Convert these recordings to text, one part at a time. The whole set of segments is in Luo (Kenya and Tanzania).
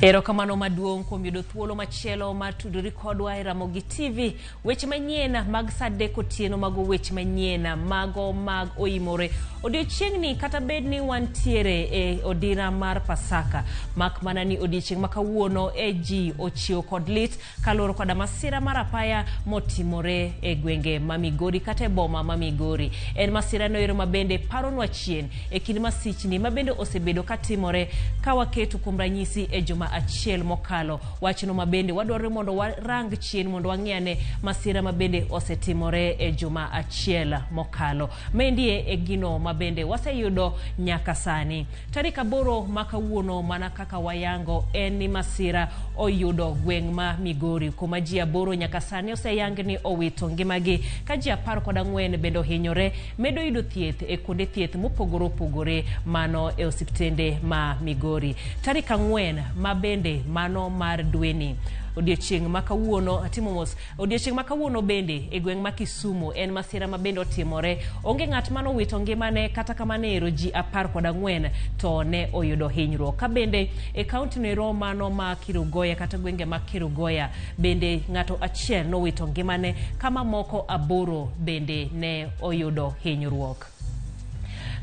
Erokamano maduong' kuom yudo thuolo machielo mar tudori kodwa e Ramogi TV. Weche manyien mag saa adek otieno mago weche manyien mago mag oimore. Odiochieng'ni kata bed ni wantiere e odira mar Pasaka, mak mana ni odiochieng' ma kawuono e ji ochiew kod lit kaluwore koda masira mar apaya motimore e gwenge ma Migori kata e boma ma Migori. En masira noero ma bende paronwa chien e kind masichni ma bende osebedo katimore ka waketo kuom ranyisi e juma achiel mokalo. Wachno ma bende wadwaro mondo warang chien mondo wang'i ane masira ma bende osetimore e juma achiel mokalo. Maendie e gino ma bende waseyudo nyaka sani. Tarik 8 ma kawuono mana kaka wayango en ni masira oyudo gweng' ma Migori kuma ji 8 nyaka sani oseyang ni owito ngimagi ka ji 14 bende ohinyore medo yudo thieth e kuonde thieth mopogore opogore mano e osiptende ma Migori. Tarik 4 ma bende mano mar dweni odiochieng' ma kawuono atimo mos odiochieng' ma kawuono bende e gweng' ma Kisumu en masira ma bende otimore. Onge ng'at mane owito ngimane kata kamano ero ji 14 to ne oyudo hinyruok. Ka bende e kaunti no ero mano ma Kirugoya kata gwenge ma Kirugoya bende ng'ato achiel nowito ngimane kama moko 8 bende ne oyudo hinyruok.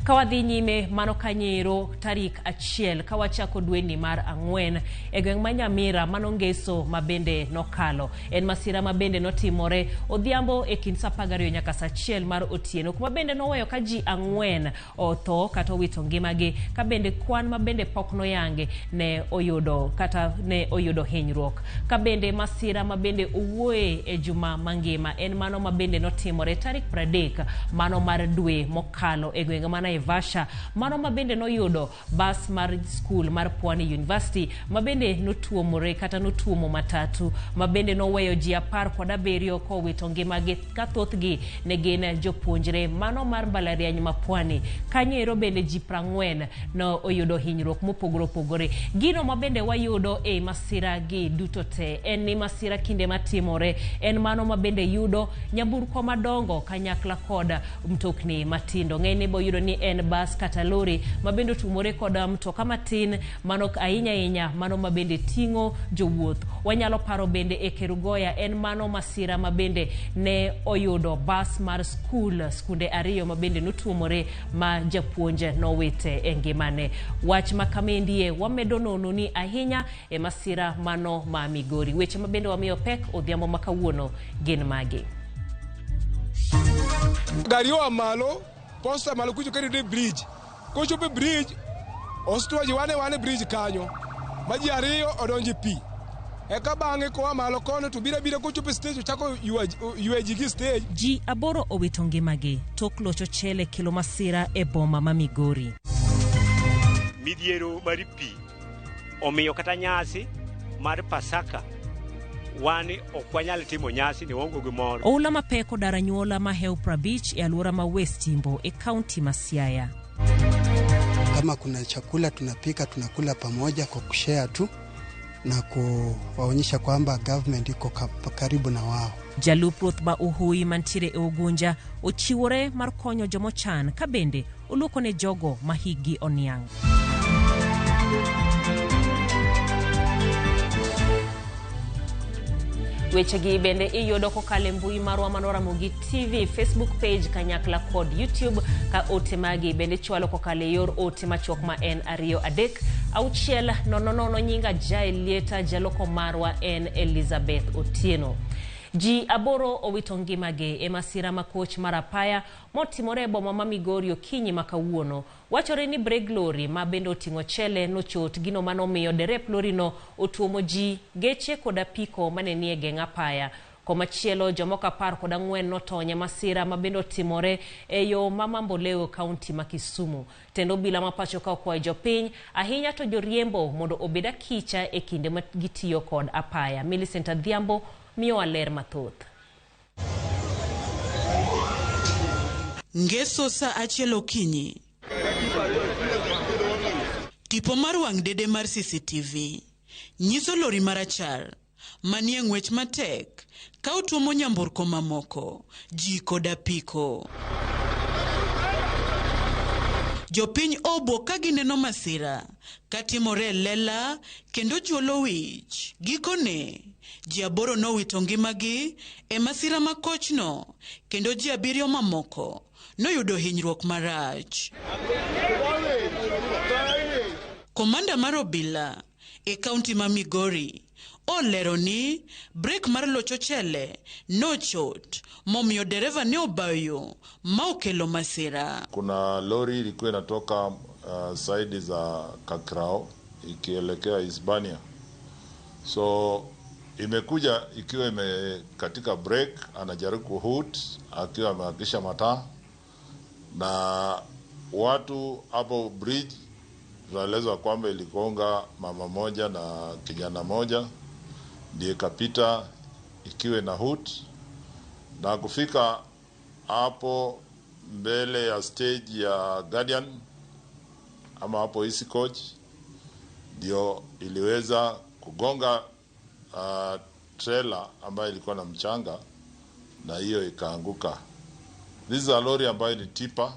Ka wadhi nyime mano kanyero tarik 1 ka wachako dweni mar 4 e gweng' ma Nyamira mano ngeso ma bende nokalo. En masira ma bende notimore odhiambo e kind saa 12 nyaka saa 1 mar otieno kuma bende noweyo ka ji 4 otho kata owito ngimagi ka bende kwan ma bende pok noyangi ne oyudo kata ne oyudo hinyruok. Ka bende masira ma bende owuoye e juma mangima en mano ma bende notimore tarik 30 mano mar dwe mokalo e gwenge ma Naivasha mano ma bende noyudo bas mar skul mar Pwani University ma bende notuomore kata notuomo matatu ma bende noweyo ji 17 kowito ngimagi ka thothgi ne gin jopuonjre mano mar mbalariany ma Pwani. Kanyo ero bende ji 40 no oyudo hinyruok mopogore opogore. Gino ma bende wayudo e masira gi duto te en ni masira kinde matimore en mano ma bende yudo nyamburko madongo kanyakla kod mtokni matindo. Ng'enyne bo yudo ni en bas kata lori ma bende otumore kod mtoka matin mano ahinya ahinya mano ma bende ting'o jowuoth. Wanyalo paro bende e Kerugoya en mano masira ma bende ne oyudo bas mar skul skunde 2 ma bende notuomore ma japuonj nowite e ngimane. Wach ma kamendie wamedo nono ni ahinya e masira mano ma Migori. Weche ma bende wamiyo pek odhiambo ma kawuono gin magi. Gari oa malo, posta malo kucho kendo e bridge. Kochopo e bridge, ostuo ji wane bridge kanyo. Ma ji 2 odonjo e pi. Eka bang'e koa malo kono to biro abira kochopo e stage ochako ywe ji gi stage. Ji 8 owito ngimagi tok locho chele kelo masira e boma ma Migori. Midhiero mar pi omiyo kata nyasi mar Pasaka wan ok wanyal timo nyasi ni waonge gi mor. Oula mapek odaro anyuola ma Heupra Beach e alwora ma West Yimbo e kaunti ma Siaya. Kama kuna chakula tunapika tunakula pamoja kwa kushare tu na kuwaonyesha kwamba government iko karibu na wao. Jalup ruoth ma Uhui mantiere e Ugunja ochiwore mar konyo jomochan ka bende oluoko ne jogo ma hikgi oniang'. Wechegi bende iyudo kokalo e mbui marwa mano Ramogi TV, Facebook page kanyakla kod YouTube, ka ote magi bende chwalo kokalo e yor ote machuok ma en 2 3 6 0 0. Nyinga Jael Lieta, jaloko marwa en Elizabeth Otieno. Ji 8 owito ngimagi e masira ma koch mar apaya motimore e boma ma Migori okinyi ma kawuono. Wachore ni breg lori ma bende oting'o chele nochot, gino manomiyo derep lori no otuomo ji, geche kod apiko mane nie geng' apaya. Komachielo jomoko 14 notony e masira ma bende otimore e yo ma Mamboleo, kaunti ma Kisumu. Tend obila ma pacho ka okwayo jopiny ahinya to joriembo mondo obed akicha e kinde ma gitiyo kod apaya. Millicent Adhiambo miyowa ler mathoth. Ngeso saa 1 okinyi. Tipo mar wang' dede mar CCTV nyiso lori marachar manie ng'wech matek ka otuomo nyamburko mamoko, ji kod apiko. Jopiny obwok ka gineno masira katimore e lela kendo juolo wich. Gikone, ji 8 nowito ngimagi e masira ma kochno kendo ji 7 mamoko noyudo hinyruok marach. Komanda mar obila e kaunti ma Migori olero ni brek mar locho chele nochot momiyo dereva ne obayo yo ma okelo masira. Kuna lori ilikuwa inatoka saidi za Kakrao ikielekea Hispania, so imekuja ikiwa imekatika break, anajaribu kuhut akiwa amehakisha mataa, na watu hapo bridge tunaelezwa kwamba iligonga mama moja na kijana moja, ndiye kapita ikiwe na hut na kufika hapo mbele ya stage ya Guardian ama hapo Easy Coach, ndio iliweza kugonga trailer ambayo ilikuwa na mchanga na hiyo ikaanguka. This is a lorry ambayo ni tipa,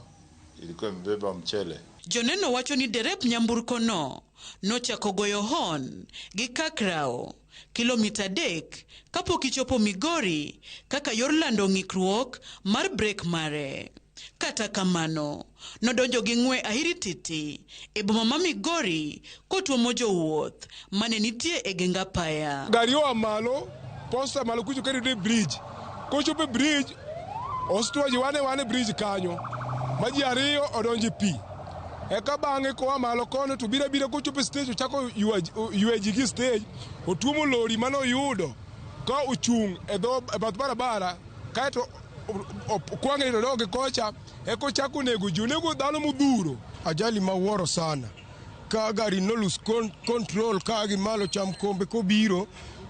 ilikuwa imebeba mchele. Joneno wacho ni derep nyamburko no nochako goyo hon gi Kakrao kilomita 3 kapok ichopo Migori kaka yor lando ng'ikruok mar brek mare. Kata kamano, nodonjo gi ng'we ahirititi e boma ma Migori kotuomo jowuoth mane nitie e geng apaya. Gari oa malo, posta malo kucho kendo e bridge. Kochopo e bridge, ostua ji wane bridge kanyo ma ji 2 odonjo e pi. Eka bang'e koa malo kono to biro abira kochopo e stage ochako ywe ji gi stage, otuomo lori mane oyudo ka ochung' e dho bath barabara, kaeto okwang'e to odok gi kocha, eka ochako nego ji, onego dhano modhuro. Ajali mawuoro sana ka gari no lose control ka gi malo cham kombe kobiro,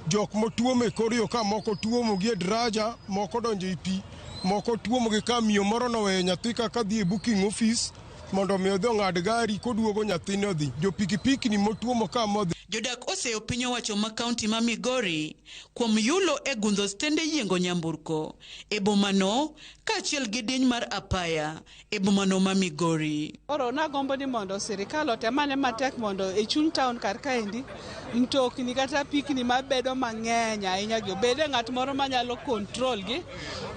jok motuomo e kor yo ka moko tuomo gi e daraja, moko donjo e pi, moko tuomo gi ka miyo moro noweyo nyathi kaka dhi e booking office mondo mi odhi ong'ad gari koduogo nyathine odhi. Jo pikipiki ni motuomo ka modhi. Jodak oseyo piny owacho ma kaunti ma Migori kuom yulo e gundho stende yiengo nyamburko e bomano kaachiel gi diny mar apaya e bomano ma Migori. Koro nagombo ni mondo sirikal otemane matek mondo e chuny town kar kaendi mtokni kata pikni mabedo mang'eny ahinya gi obede ng'at moro manyalo control gi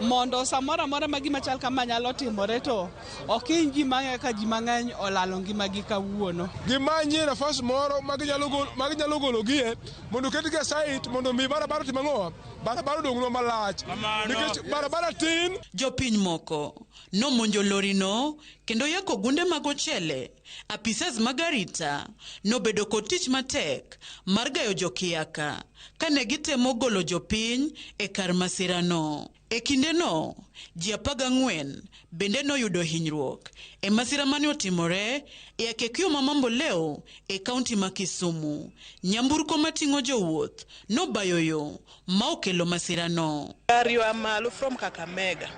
mondo samoro amora ma gima chal kama nyalo timore to ok hiny ji mang'eny ka ji mang'eny olalo ngimagi kawuono. Gimanyie nafas moro ma ginyalo gologie mondo oketgi e site mondo mi barabara otim ang'o? Barabara odong'nwa malach nikech barabara tin. Jopiny moko nomonjo lorino kendo yako gunde mag ochele. Apisas mag arita nobedo kod tich matek mar gayo jokiaka kane gitemo golo jopiny e kar masirano. E kindeno, ji 14 bende noyudo hinyruok e masira mane otimore e Akekio ma Mamboleo e kaunti ma Kisumu. Nyamburko mating'o jowuoth nobayo yo ma okelo masirano. Gari oa malo from Kakamega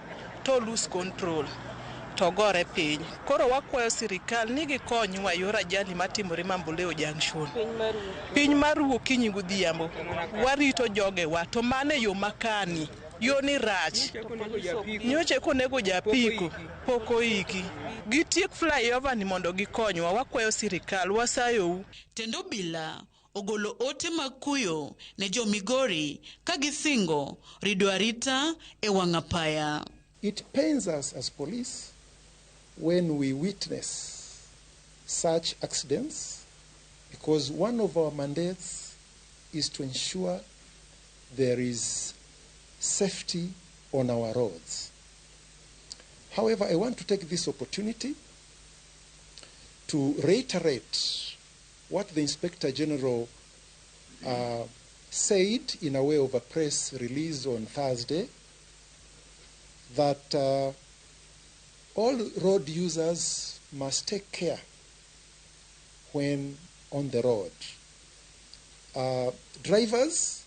to lose control to gore piny. Koro wakwayo sirikal ni gikonywa yor ajali matimore Mamboleo Junction. Piny maru okinyi godhiambo. Warito jogewa to mano e yo makani. Yo ni rach. Nyocha konego japiko pok oiki. Gitiek flyover ni mondo gikonywa. Wakwayo sirikal, wasayou. Tend obila ogolo ote mag kuyo ne jo Migori ka gisingo rido arita e wang' apaya. It pains us as police when we witness such accidents because one of our mandates is to ensure there is safety on our roads. However, I want to take this opportunity to reiterate what the Inspector General said in a way of a press release on Thursday, that all road users must take care when on the road. Drivers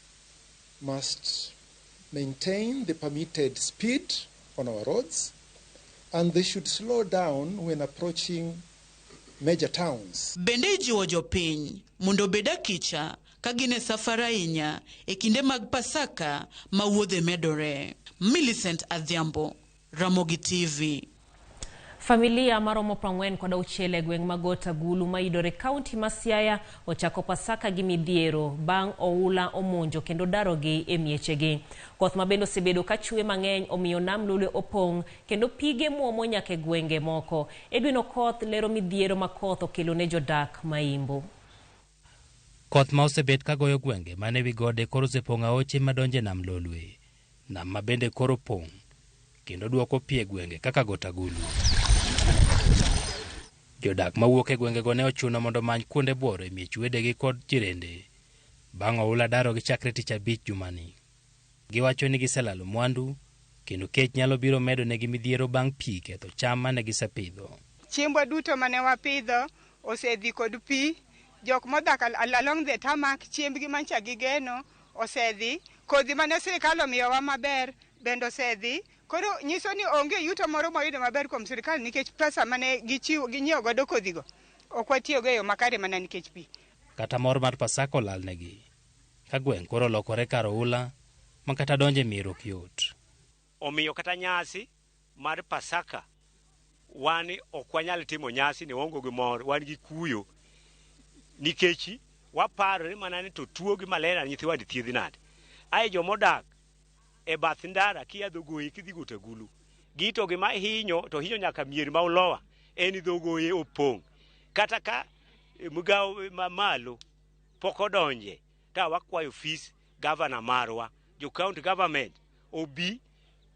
must maintain the permitted speed on our roads, and they should slow down when approaching major towns. Bende ijiwo jopiny mondo obed akicha ka gin e safar ahinya e kinde mag Pasaka ma wuodhe medore. Millicent Adhiambo, Ramogi TV. Familia maromo 46 e gweng' ma Got Agulu mayudore kaunti ma Siaya ochako Pasaka gi midhiero bang' oula omonjo kendo darogi e miechegi. Koth ma bende osebedo ka chwe mang'eny omiyo nam Lolwe opong' kendo pige muomo nyaka e gwenge moko. Edwin Okoth lero midhiero ma koth okelo ne jodak ma Imbo. Koth ma osebet ka goyo gwenge man ewi gode koro osepong'o aoche madonjo e nam Lolwe, nam ma bende koro pong' kendo duoko pi e gwenge kaka Got Agulu. Jodak mawuok e gwengego ne ochuno mondo omany kuonde buoro e miech wedegi kod jirende bang' oula darogi chakre tich abich jumani. Giwacho ni giselalo mwandu kendo kech nyalo biro medo negi midhiero bang' pi ketho cham mane gisepidho. Chiembwa duto mane wapidho osedhi kod pi. Jok modak along the tarmac chiembgi mancha gigeno osedhi. Kodhi mane sirikal omiyowa maber bende osedhi. Koro nyiso ni onge yuto moro mwayudo maber kuom sirikal nikech pesa mane gichiwo ginyiewo godo kodhigo ok watiyogo e yo makare mana nikech pi. Kata mor mar Pasaka olalnegi ka gweng' koro olokore kar oula ma kata donjo e mier ok yot. Omiyo kata nyasi mar Pasaka wan ok wanyal timo nyasi ni waonge gi mor, wan gi kuyo nikech waparore mana ni to tuo gi malaria nyithiwa di thiedhi nade. Ae jomodak e bath ndara kia dho Goye kidhi Got Agulu gi to gima hinyo to hinyo nyaka mier ma Ulowa en dho Goye opong'. Kata ka migawo mamalo pok odonje ta wakwayo fees gavana marwa jo county government obi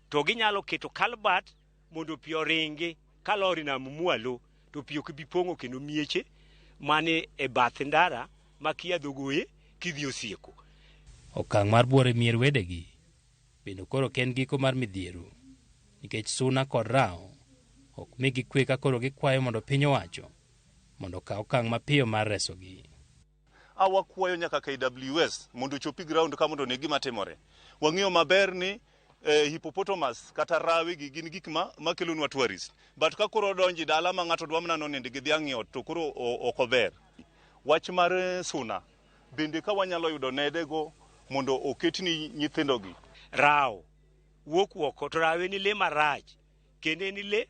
to ginyalo keto culvert mondo pi oringi kalori nam mwalo to pi ok bi pong'o kendo mieche mane e bath ndara ma kia dho Goye kidhi Osieko. Okang' mar buoro e mier wedegi bende koro ok en giko mar midhiero nikech suna kod rawo ok migi kwe ka koro gikwayo mondo piny owacho mondo okaw okang' mapiyo mar resogi. Awakwayo nyaka KWS mondo ochopi ground ka mondo one gima timore. Wang'eyo maber ni hippopotamus kata rawe gi gin gik ma kelonwa tourist. But ka koro odonji dala ma ng'ato dwa mana nonind gi dhiang' e ot to koro ok ober. Wach mar suna bende ka wanyalo yudo nedego mondo oketni nyithindogi. Rawo wuok oko to rawe ni le marach kendo en le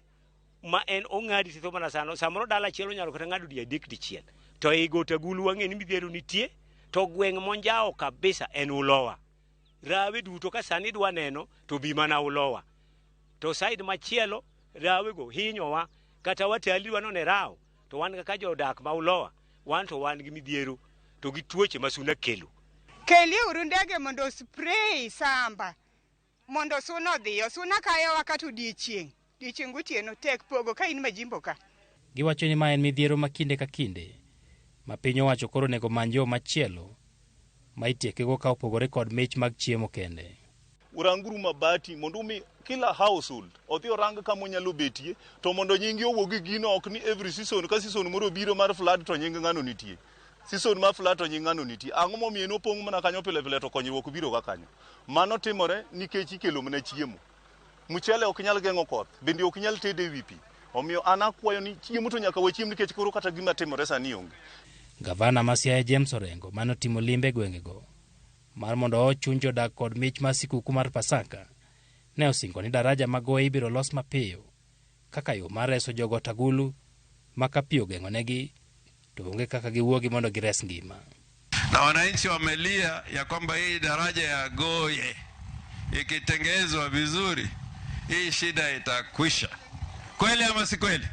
ma en ong'adi titho mana sano samoro dala achiel onyalo kata ng'ado di adek dichiel to ei Got Agulu wang'e ni midhiero nitie to gweng' monjawo kabisa en Ulowa. Rawe duto ka sani idwa neno to bi mana Ulowa. To side machielo rawego hinyowa kata watali dwa none rawo to wan kaka jodak ma Ulowa wan to wan gi midhiero to gi tuoche ma suna kelo. Kelie uru ndege mondo spray samba mondo suna odhiyo. Suna kayowa kata odiechieng'. Odiechieng' gotieno tek pogo ka in majimbo ka. Giwacho ni ma en midhiero ma kinde ka kinde ma piny owacho koro onego many yo machielo ma itiekego ka opogore kod mich mag chiemo kende. Uranguru mabati mondo umi kila household odhi orang kama onyalo betie to mondo nyingi owuog gi gino ok ni every season ka season moro obiro mar flood to nying ng'ano nitie. Season mar flood to nying ng'ano nitie. Ang'o momiyo en opong' mana kanyo pile pile to konyruok biro ga kanyo. Mano timore nikech ikelo mana chiemo. Mchele ok nyal geng'o koth, bende ok nyal tede ewi pi. Omiyo an akwayo ni chiemo to nyaka wachiem nikech koro kata gima timore sani onge. Gavana ma Siaya James Orengo mane otimo limbe e gwengego mar mondo ochuny jodak kod mich mar sikuku mar Pasaka ne osingo ni daraja ma Goye ibiro los mapiyo kaka yo mar reso jogot Agulu ma ka pi ogeng'onegi to onge kaka giwuogi mondo gires ngima. Na wananchi wamelia ya kwamba hii daraja ya Goye ikitengezwa vizuri hii shida itakwisha. Kweli ama si kweli?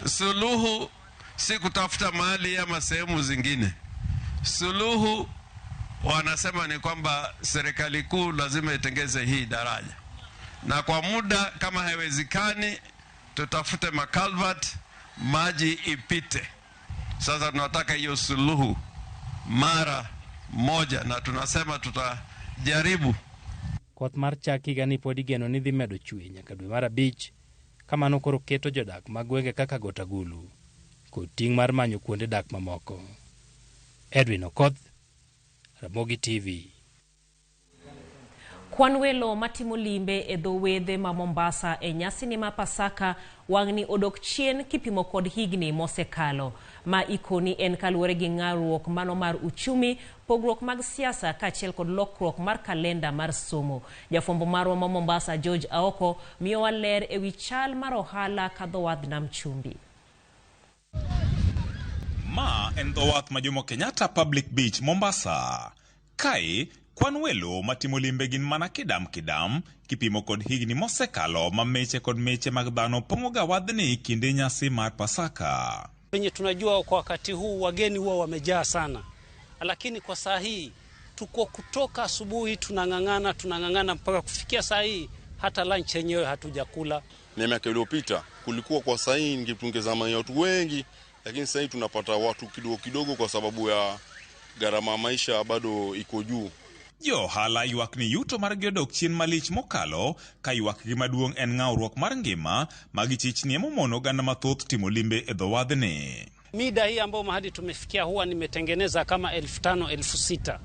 Suluhu si kutafuta mahali ama sehemu zingine. Suluhu wanasema ni kwamba serikali kuu lazima itengeze hii daraja, na kwa muda kama haiwezekani, tutafute makalvat maji ipite. Sasa tunataka hiyo suluhu mara moja, na tunasema tutajaribu. Koth mar chak higani pod igeno ni dhi medo chwe nyaka dwe mar abich kamano koro keto jodak mag gwenge kaka Got Agulu kod ting' mar manyo kuonde dak mamoko. Edwin Okoth, Ramogi TV. Kwan welo matimo limbe e dho wedhe ma Mombasa e nyasini ma Pasaka wang'ni odok chien kipimo kod higni mosekalo. Ma ikoni en kaluwore gi ng'arruok mano mar uchumi, pogruok mag siasa kaachiel kod lokruok mar kalenda mar somo. Jafwambo marwa ma Mombasa George Aoko miyowa ler ewi chal mar ohala ka dho wadh Nam Chumbi. Ma en dho wath ma Jomo Kenyatta Public Beach, Mombasa. Kae, kwan welo matimo limbe gin mana kidam kidam kipimo kod higni mosekalo ma meche kod meche mag dhano pong'oga wadhni kinde nyasi mar Pasaka. Penye tunajua kwa wakati huu wageni huwa wamejaa sana, lakini kwa saa hii tuko kutoka asubuhi tunang'ang'ana tunang'ang'ana mpaka kufikia saa hii hata lunch yenyewe hatujakula. Na miaka iliyopita kulikuwa kwa saa hii tungezama watu wengi, lakini sasa hii tunapata watu kidogo kidogo kwa sababu ya gharama maisha bado iko juu. Jo ohala ywak ni yuto margi odok chien malich mokalo ka ywakgi maduong' en ng'awruok mar ngima ma gichich ni emomono oganda mathoth timo limbe e dho wadhni. Mida hii ambayo mahali tumefikia huwa nimetengeneza kama 5,000 6,000,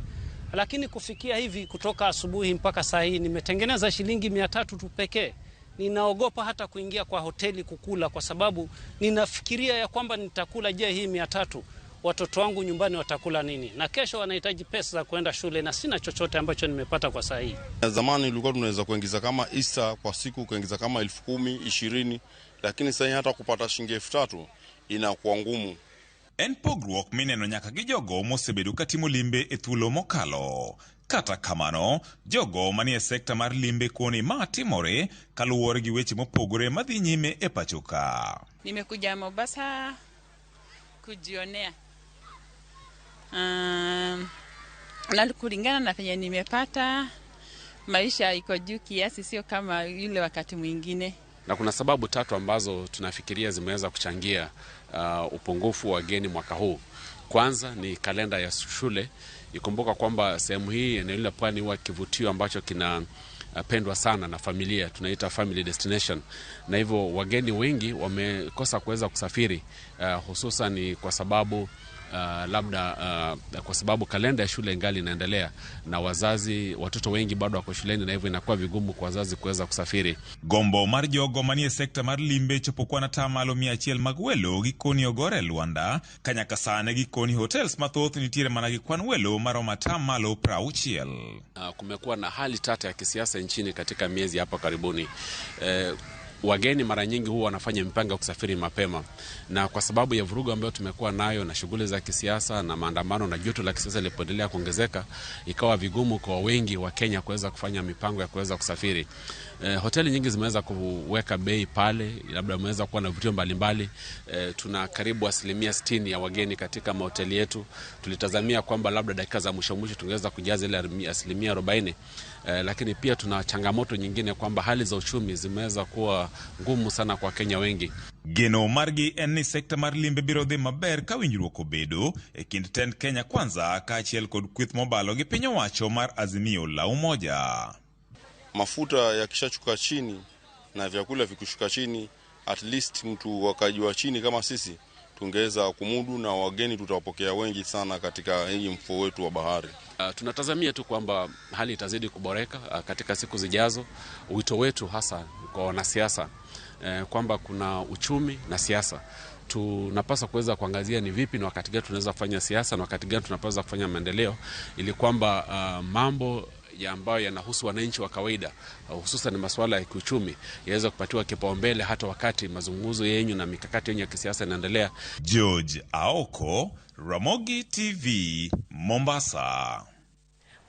lakini kufikia hivi kutoka asubuhi mpaka saa hii nimetengeneza shilingi 300 tu pekee. Ninaogopa hata kuingia kwa hoteli kukula kwa sababu ninafikiria ya kwamba nitakula, je, hii 300 watoto wangu nyumbani watakula nini? Na kesho wanahitaji pesa za kwenda shule na sina chochote ambacho nimepata kwa saa hii. Zamani ilikuwa tunaweza kuingiza kama Easter kwa siku kuingiza kama 10,000 20,000, lakini sasa hata kupata shilingi 3,000 inakuwa ngumu. En pogruok mineno nyaka gi jogo mosebedo katimo limbe e thuolo mokalo. Kata kamano, jogo manie sekta mar limbe koni ma timore kaluwore gi weche mopogore madhi nyime e pacho ka. Nimekuja Mombasa kujionea. Na kulingana na penye nimepata, maisha iko juu kiasi, sio kama yule wakati mwingine. Na kuna sababu tatu ambazo tunafikiria zimeweza kuchangia upungufu wa wageni mwaka huu. Kwanza ni kalenda ya shule. Ikumbuka kwamba sehemu hii, eneo la pwani, huwa kivutio ambacho kinapendwa sana na familia, tunaita family destination, na hivyo wageni wengi wamekosa kuweza kusafiri, hususan kwa sababu labda kwa sababu kalenda ya shule ingali inaendelea na wazazi, watoto wengi bado wako shuleni, na hivyo inakuwa vigumu kwa wazazi kuweza kusafiri. Gombo mar jogo manie sekta mar limbe chopo kwan atamalo 100 mag welo gikoni ogore Luanda, ka nyaka sani gikoni hotels mathoth nitiere mana gi kwan welo maromo atamalo 60. Kumekuwa na hali tata ya kisiasa nchini katika miezi hapa karibuni. Wageni mara nyingi huwa wanafanya mipango ya kusafiri mapema, na kwa sababu ya vurugu ambayo tumekuwa nayo na shughuli za kisiasa na maandamano na joto la kisiasa lilipoendelea kuongezeka, ikawa vigumu kwa wengi wa Kenya kuweza kufanya mipango ya kuweza kusafiri. Hoteli nyingi zimeweza kuweka bei pale, labda wameweza kuwa na vivutio mbalimbali. Tuna karibu 60% ya wageni katika mahoteli yetu. Tulitazamia kwamba labda dakika za mwisho mwisho tungeweza kujaza ile 40%. Lakini pia tuna changamoto nyingine kwamba hali za uchumi zimeweza kuwa ngumu sana kwa Kenya wengi. Geno margi en ni sekta mar limbe biro dhi maber ka winjruok obedo e kind tend Kenya Kwanza kaachiel kod kweth mobalo gi piny owacho mar Azimio la Umoja. Mafuta yakishachuka chini na vyakula vikushuka chini, at least mtu wakaji wa chini kama sisi tungeweza kumudu, na wageni tutawapokea wengi sana katika hii mfuo wetu wa bahari. Tunatazamia tu kwamba hali itazidi kuboreka katika siku zijazo. Wito wetu hasa kwa wanasiasa kwamba kuna uchumi na siasa. Tunapaswa kuweza kuangazia ni vipi na wakati gani tunaweza kufanya siasa na wakati gani tunapaswa kufanya maendeleo, ili kwamba mambo ya ambayo yanahusu wananchi wa kawaida, hususan masuala ya kiuchumi, yaweze kupatiwa kipaumbele hata wakati mazungumzo yenu na mikakati yenu ya kisiasa inaendelea. George Aoko, Ramogi TV, Mombasa.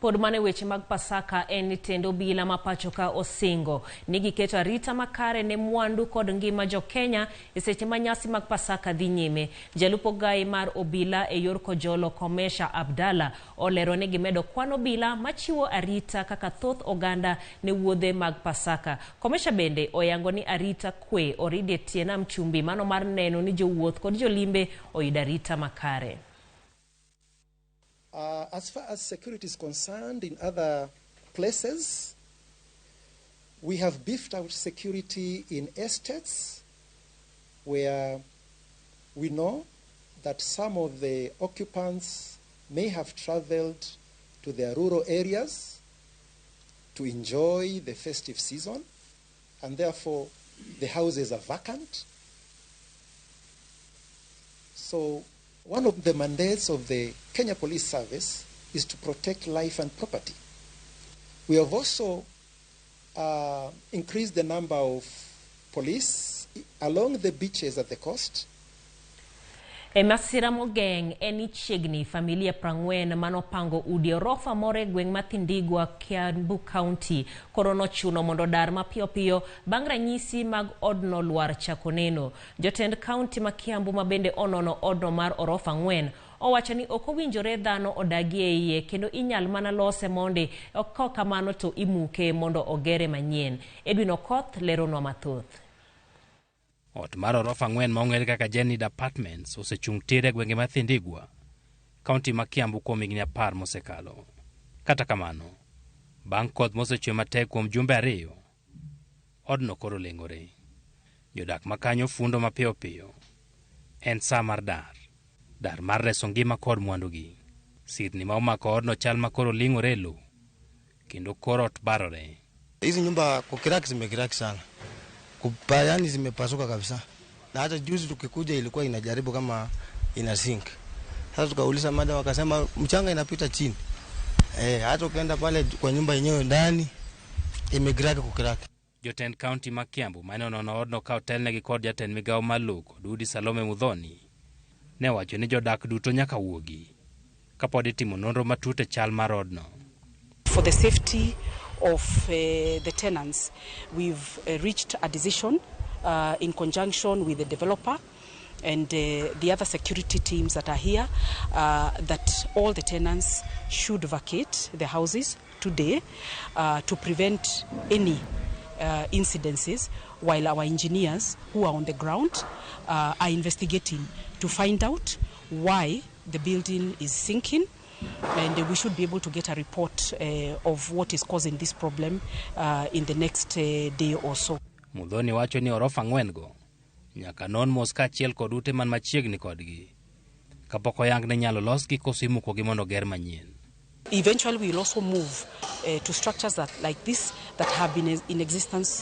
Pod mane weche mag Pasaka en ni tend obila ma pacho ka osingo ni giketo arita makare ne mwandu kod ngima jo Kenya e seche ma nyasi mag Pasaka dhi nyime. Jalup ogai mar obila e yor Kojolo Komesha Abdalla olero ni gimedo kwan obila machiwo arita kaka thoth oganda ne wuodhe mag Pasaka. Komesha bende oyango ni arita kwe oridi e tie nam chumbi mano mar neno ni jowuoth kod jolimbe oyudo arita makare. As far as security is concerned, in other places, we have beefed out security in estates where we know that some of the occupants may have traveled to their rural areas. to enjoy the festive season, and therefore the houses are vacant. So one of the mandates of the Kenya Police Service is to protect life and property. We have also increased the number of police along the beaches at the coast. E masira mogeng' en ni chiegni familia 40 manopango udi orofa moro e gweng' ma Thindigua, Kiambu County koro nochuno mondo dar mapiyo piyo bang' ranyisi mag odno lwar chako neno. Jotend kaunti ma Kiambu ma bende onono odno mar orofa 4 owacho ni ok owinjore dhano odagie iye kendo inyal mana lose mondi ok kamano to imuke mondo ogere manyien. Edwin Okoth leronwa mathoth. Ot mar orofa 4 ma ong'ere kaka Jenny Apartments osechung' tir e gwenge ma Thindigua, kaunti ma Kiambu kuom higni 10 mosekalo. Kata kamano, bang' koth mosechwe matek kuom jumbe 2, odno koro leng'ore. Jodak makanyo fundo mapiyo piyo. En sa mar dar. Dar mar reso ngima kod mwandugi. Sirni ma omako odno chal ma koro ling'ore e lowo, kendo kor ot barore. Hizi nyumba kukiraki zimekiraki sana. Yani zimepasuka kabisa. Na hata juzi tukikuja ilikuwa inajaribu kama ina sink. Sasa tukauliza madam wakasema mchanga inapita chini. Hata ukienda pale kwa nyumba yenyewe ndani imekiraki kukiraki. Jotend kaunti ma Kiambu mane onono odno ka otelnegi kod jatend migawo mar lowo kod udi Salome Muthoni ne owacho ni jodak duto nyaka wuogi kapod itimo nonro matut e chal mar odno. For the safety of the tenants, we've reached a decision in conjunction with the developer and the other security teams that are here that all the tenants should vacate the houses today to prevent any incidences, while our engineers who are on the ground are investigating to find out why the building is sinking. And we should be able to get a report of what is causing this problem in the next day or so. Muthoni wacho ni orofa 4 go nyaka non mos kaachiel kod ute man machiegni kodgi kapok oyang ne nyalo losgi koso imukogi mondo ger manyien. Eventually we will also move to structures that like this that have been in existence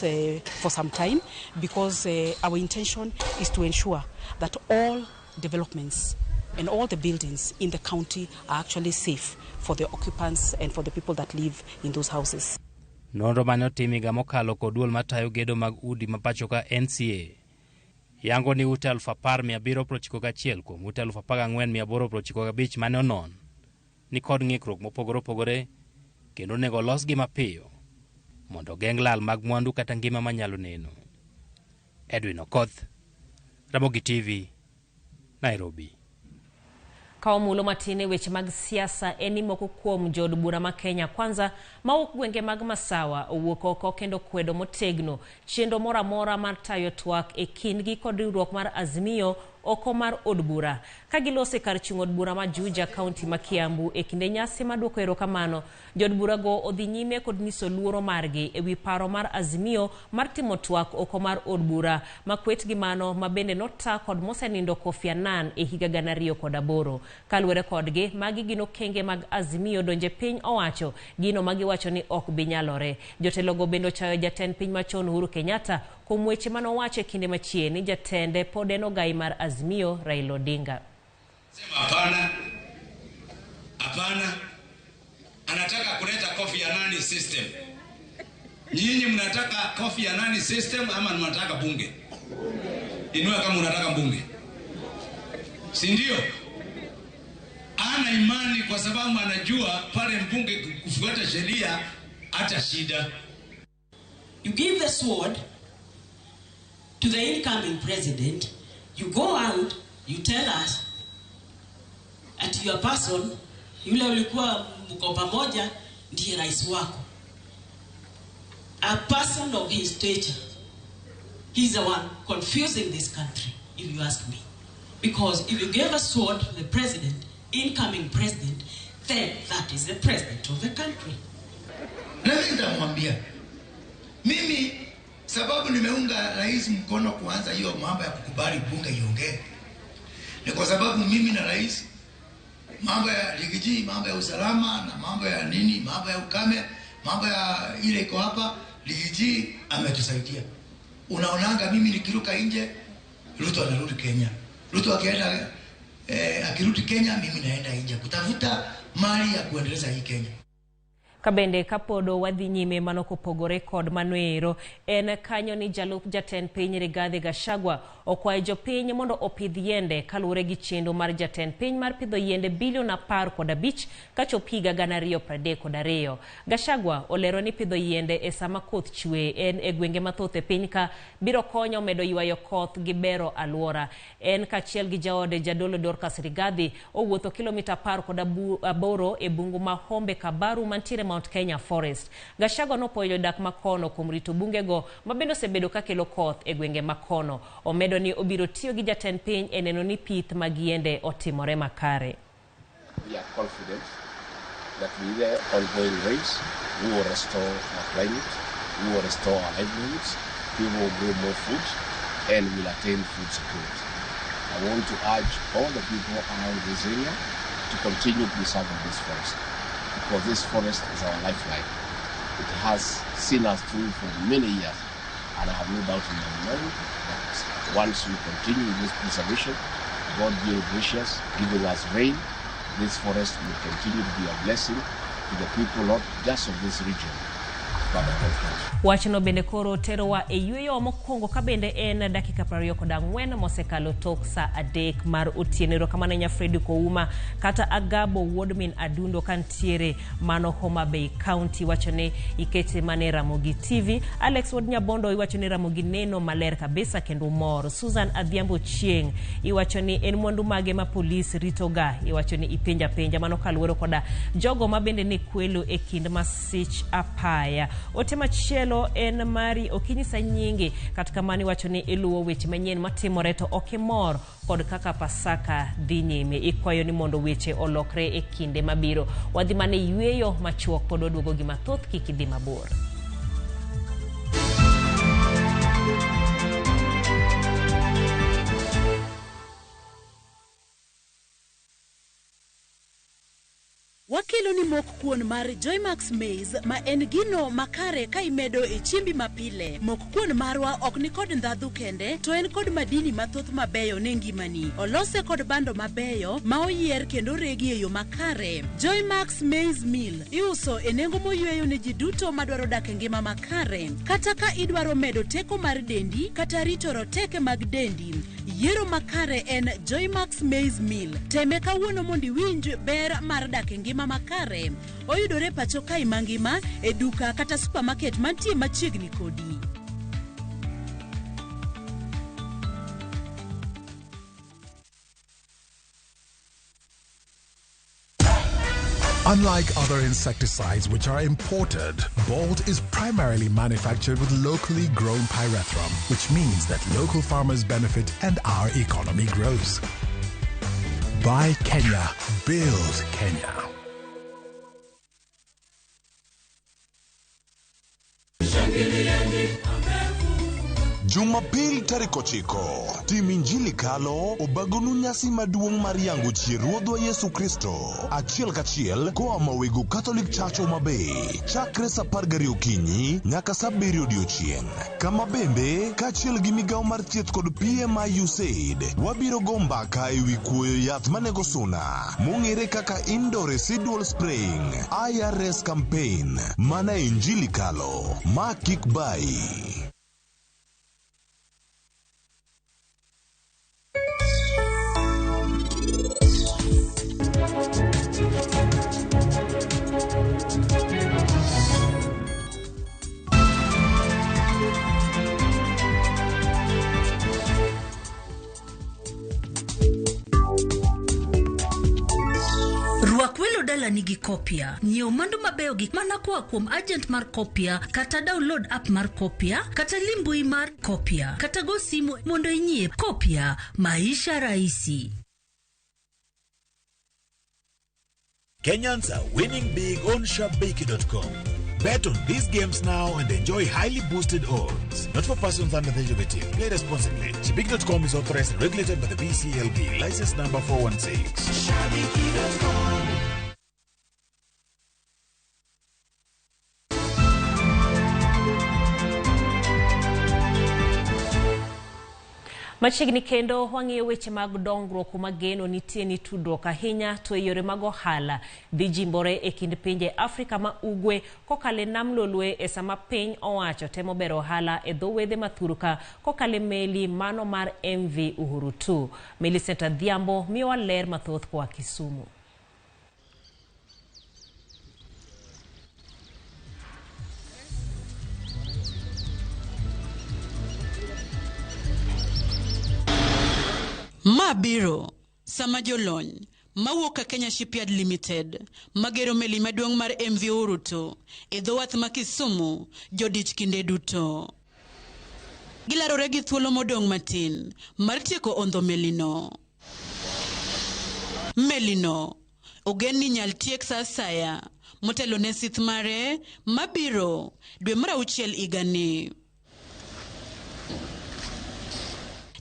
for some time, because our intention is to ensure that all developments and all the buildings in the county are actually safe for the occupants and for the people that live in those houses. Nonro mane otim higa mokalo kod duol matayo gedo mag udi ma pacho ka NCA yango ni ute 10,791 kuom ute 14,895 mane onon ni kod ng'ikruok mopogore opogore kendo onego losgi mapiyo mondo ogeng' lal mag mwandu kata ngima manyalo neno. Edwin Okoth, Ramogi TV, Nairobi. Ka omulo matin e weche mag siasa en ni moko kuom jood bura ma Kenya Kwanza mawuok gwenge mag Masawa owuok oko kendo kwedo motegno chenro moro amora mar tayo twak e kindgi kod riwruok mar Azimio oko mar od bura. Ka gilose kar chung' od bura ma Juja, kaunti ma Kiambu e kinde nyasi maduoko erokamano, jood burago odhi nyime kod nyiso luoro margi ewi paro mar Azimio mar timo twak oko mar od bura makwet gi mano ma bende nota kod mosenindo Kofi Annan e higa 2008. Kaluwore kodgi, magi gin okenge mag Azimio donje piny owacho gino magiwacho ni ok bi nyalore. Jotelogo bende ochayo jatend piny machon Uhuru Kenyatta kuom weche manowacho e kinde machien ni jatende pod en ogai mar Azimio Raila Odinga. Sema hapana, hapana, anataka kuleta Kofi Annan system. Nyinyi mnataka Kofi Annan system ama mnataka bunge? Inua kama unataka bunge, si ndio? Ana imani kwa sababu anajua pale mbunge kufuata sheria hata shida. You give the sword to the incoming president, you go out, you tell us at your person, yule ulikuwa mko pamoja ndiye rais wako. A person of his stature, he's the one confusing this country, if you ask me. Because if you gave a sword to the president, incoming president, then that is the president of the country. Na mimi nitamwambia, mimi sababu nimeunga rais mkono kuanza hiyo mambo ya kukubali bunge iongee, ni kwa sababu mimi na rais mambo ya ligiji, mambo ya usalama na mambo ya nini, mambo ya ukame, Mambo ya ile iko hapa, Riggy G ametusaidia. Unaonanga mimi nikiruka nje, Ruto anarudi Kenya. Ruto akienda akirudi Kenya, mimi naenda nje kutafuta mali ya kuendeleza hii Kenya. Kabende kapodo wadhi nyime mano kopogore kod manoero en kanyo ni jalup jatend piny Rigathi Gachagua okwayo jopiny mondo opidh yiende kaluwore gi chenro mar jatend piny mar pidho yiende bilion 15 kachop higa 2032. Gachagua olero ni pidho yiende e sama koth chwe en e gwenge mathoth e piny ka biro konyo medo ywayo koth gi bero alwora. En kaachiel gi jaode jadolo Dorcas Rigathi owuotho kilomita 18 e bungu ma Hombe Kabaru mantiere Mount Kenya Forest. Gachagua nopuoyo jodak makono kuom rito bungego ma bende osebedo kakelo koth e gwenge makono. Omedo ni obiro tiyo gi jatend piny e neno ni pith mag yiende otimore makare. We are confident that with the ongoing rains, we will restore our climate, we will restore our livelihoods, people will grow more food, and will attain food security. I want to urge all the people around this area to continue preserving this forest, because this forest is our lifeline. It has seen us through for many years, and I have no doubt in my mind that once we continue this preservation, God being gracious, giving us rain, this forest will continue to be a blessing to the people, not just of this region, but of the country. Wachno bende koro terowa e yweyo mokwongo ka bende en dakika 24 mosekalo tok sa 3 mar otieno. Erokamano ne Fredi Kouma kata Agabo wuod min Adundo kantiere mano Homa Bay County wacho ni ikete mane Ramogi TV. Alex wuod Nyabondo iwacho ni Ramogi neno maler kabisa kendo mor. Susan Adhiambo Chieng iwacho ni en mwandu mage ma polis ritoga, iwacho ni ipenja penja mano kaluwore koda jogo ma bende ne kwelo e kind masich apaya. Ote machielo en mari okinyisa nyingi kata kamano iwacho ni iluwo weche manyien matimore to ok imor kod kaka Pasaka dhi nyime. Ikwayo ni mondo weche olokre e kinde mabiro. Wadhi mane yweyo machuok pod waduogo gi mathoth, kik idhi mabor. Wakelo ni mok kuon mar Joymax Maize ma en gino makare ka imedo e chiembi mapile. Mok kuon marwa ok ni kod ndhadhu kende, to en kod madini mathoth mabeyo ne ngimani. Olose kod bando mabeyo ma oyier kendo regi e yo makare. Joymax Maize Meal iuso e nengo moyweyo ne ji duto madwaro dak e ngima makare. Kata ka idwaro medo teko mar dendi kata rito roteke mag dendi, yiero makare en Joymax Maize Meal. Teme kawuono mondo iwinj ber mar dak e ngima makare. Oyudore pacho kae mangima e duka kata supermarket mantie machiegni kodi. Unlike other insecticides which are imported, Bolt is primarily manufactured with locally grown pyrethrum, which means that local farmers benefit and our economy grows. Buy Kenya, build Kenya. Jumapil tarik 9, tim Injili Kalo obagonu nyasi maduong' mar yango chier Ruodhwa Yesu Kristo achiel kachiel koa Mawego Catholic Church Homa Bay chakre sa 12 okinyi nyaka sa 7 odiochieng'. Kama bende kaachiel gi migawo mar thieth kod PMI USAID wabiro go mbaka ewi kuoyo yath manego suna mong'ere kaka Indoor Residual Spraying IRS campaign mana Injili Kalo ma kik bayi. Rwak welo dalani gi Kopia. Nyiew mwandu mabeyo gi mana koa kuom agent mar Kopia, kata download app mar Kopia, kata lim mbui mar Kopia, kata go simu mondo inyiew Kopia. Maisha rahisi. Kenyans are winning big on Shabiki.com. Bet on these games now and enjoy highly boosted odds. Not for persons under the age of 18. Play responsibly. Shabiki.com is authorized and regulated by the BCLB. License number 416. Shabiki.com. Machiegni kendo wang'iyo weche mag dongruok kuma geno nitie ni tudruok ahinya to e yore mag ohala dhi jimbore e kind pinje Afrika ma ugwe kokalo e nam Lolwe e sama piny owacho temo bero ohala e dho wedhe ma thurka kokalo e meli mano mar MV Uhuru 2. Millicent Adhiambo miyowa ler mathoth koa Kisumu. Ma biro sama jolony mawuok ka Kenya Shipyard Limited magero meli maduong' mar MV Uhuru 2 e dho wath ma Kisumu jodich kinde duto. Gilarore gi thuolo modong' matin mar tieko ondho melino. Melino ogen ni nyal tiek sa asaya motelo ne sith mare mabiro dwe mar auchiel higani.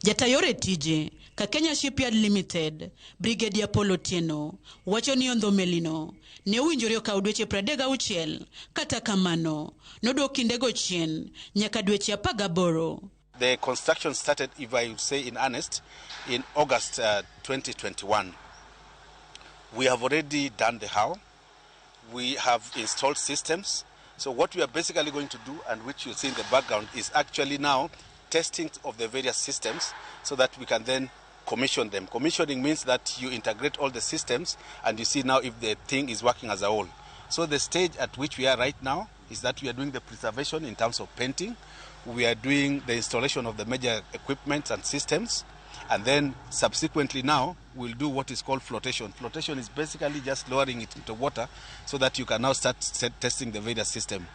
Jata yore tije ka Kenya Shipyard Limited, Brigadier Paul Otieno, wacho ni ondho melino ne owinjore okaw dweche 36, kata kamano nodwok kindego chien nyaka dweche 18. The construction started, if I would say in earnest, in August 2021. We have already done the how. We have installed systems. So what we are basically going to do, and which you'll see in the background, is actually now testing of the various systems so that we can then commission them. Commissioning means that you integrate all the systems and you see now if the thing is working as a whole. So the stage at which we are right now is that we are doing the preservation in terms of painting. We are doing the installation of the major equipment and systems. And then subsequently now, we'll do what is called flotation. Flotation is basically just lowering it into water so that you can now start testing the various system.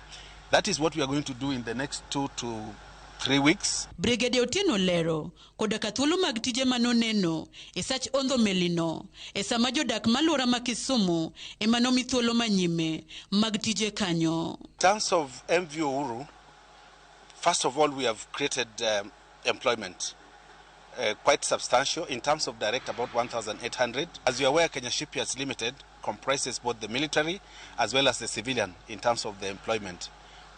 That is what we are going to do in the next 2 to 3 weeks. Brigadier Otieno lero koda ka thuolo mag tije manoneno e sach ondho melino e sama jodak maluora ma Kisumu ema nomi thuolo manyime mag tije kanyo. In terms of MV Uhuru, first of all, we have created employment. Quite substantial in terms of direct, about 1,800. As you are aware, Kenya Shipyards Limited comprises both the military as well as the civilian in terms of the employment.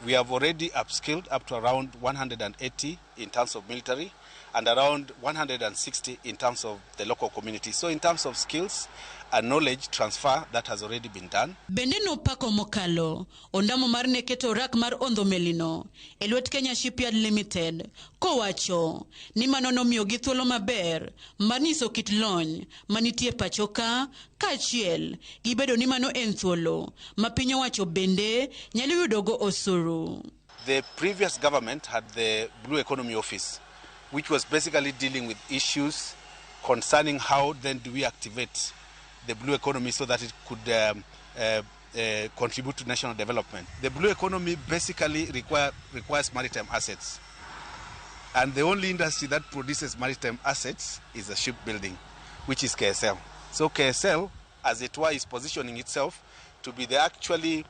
We have already upskilled up to around 180 in terms of military and around 160 in terms of the local community. So in terms of skills and knowledge transfer, that has already been done. Bende nopako mokalo ondamo mar ne keto rak mar ondho melino e lwet Kenya Shipyard Limited kowacho ni mano nomiyogi thuolo maber mar nyiso kit lony manitie pacho ka kaachiel gi bedo ni mano en thuolo ma piny owacho bende nyalo yudogo osuru. The previous government had the Blue Economy Office, which was basically dealing with issues concerning how then do we activate the blue economy so that it could contribute to national development. The blue economy basically requires maritime assets. And the only industry that produces maritime assets is the shipbuilding, which is KSL. So KSL, as it were, is positioning itself to be the actually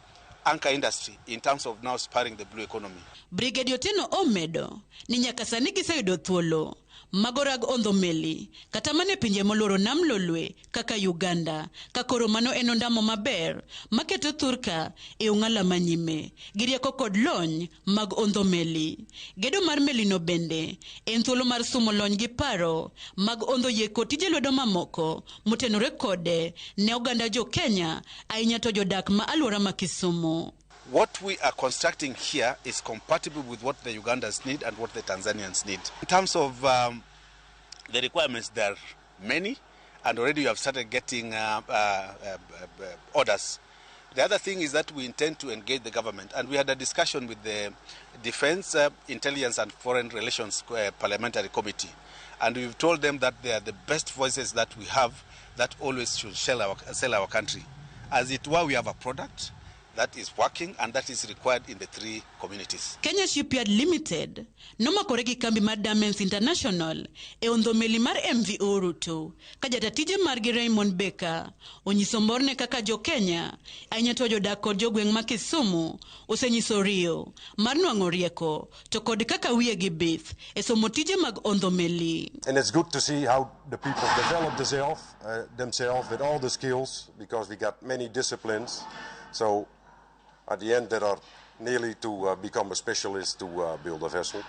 anchor industry in terms of now spurring the blue economy. Brigadier Otieno omedo ni nyaka sani giseyudo thuolo mago rag ondho meli kata mane pinje moluoro nam Lolwe kaka Uganda ka koro mano en ondamo maber maketo thurka e ong'ala manyime gi rieko kod lony mag ondho meli. Gedo mar melino bende en thuolo mar sumo lony gi paro mag ondho yie kod tije lwedo mamoko motenore kode ne oganda jo Kenya ahinya to jodak ma alwora ma Kisumu. What we are constructing here is compatible with what the Ugandans need and what the Tanzanians need. In terms of the requirements, there are many, and already we have started getting orders. The other thing is that we intend to engage the government, and we had a discussion with the Defense, Intelligence and Foreign Relations Parliamentary Committee, and we've told them that they are the best voices that we have that always should sell our country. As it were, we have a product that is working and that is required in the three communities. Kenya Shipyard Limited nomakore gi kambi mar Diamonds International e ondho meli mar MV Uhuru 2 ka jatatije margi Raymond Baker onyiso morne kaka jo Kenya ahinya to jodak kod jogweng' ma Kisumu osenyiso riyo mar nwang'o rieko to kod kaka wiyegi bith e somo tije mag ondho meli. And it's good to see how the people develop themselves with all the skills, because we got many disciplines. So at the end, there are nearly to become a specialist to build a vessel.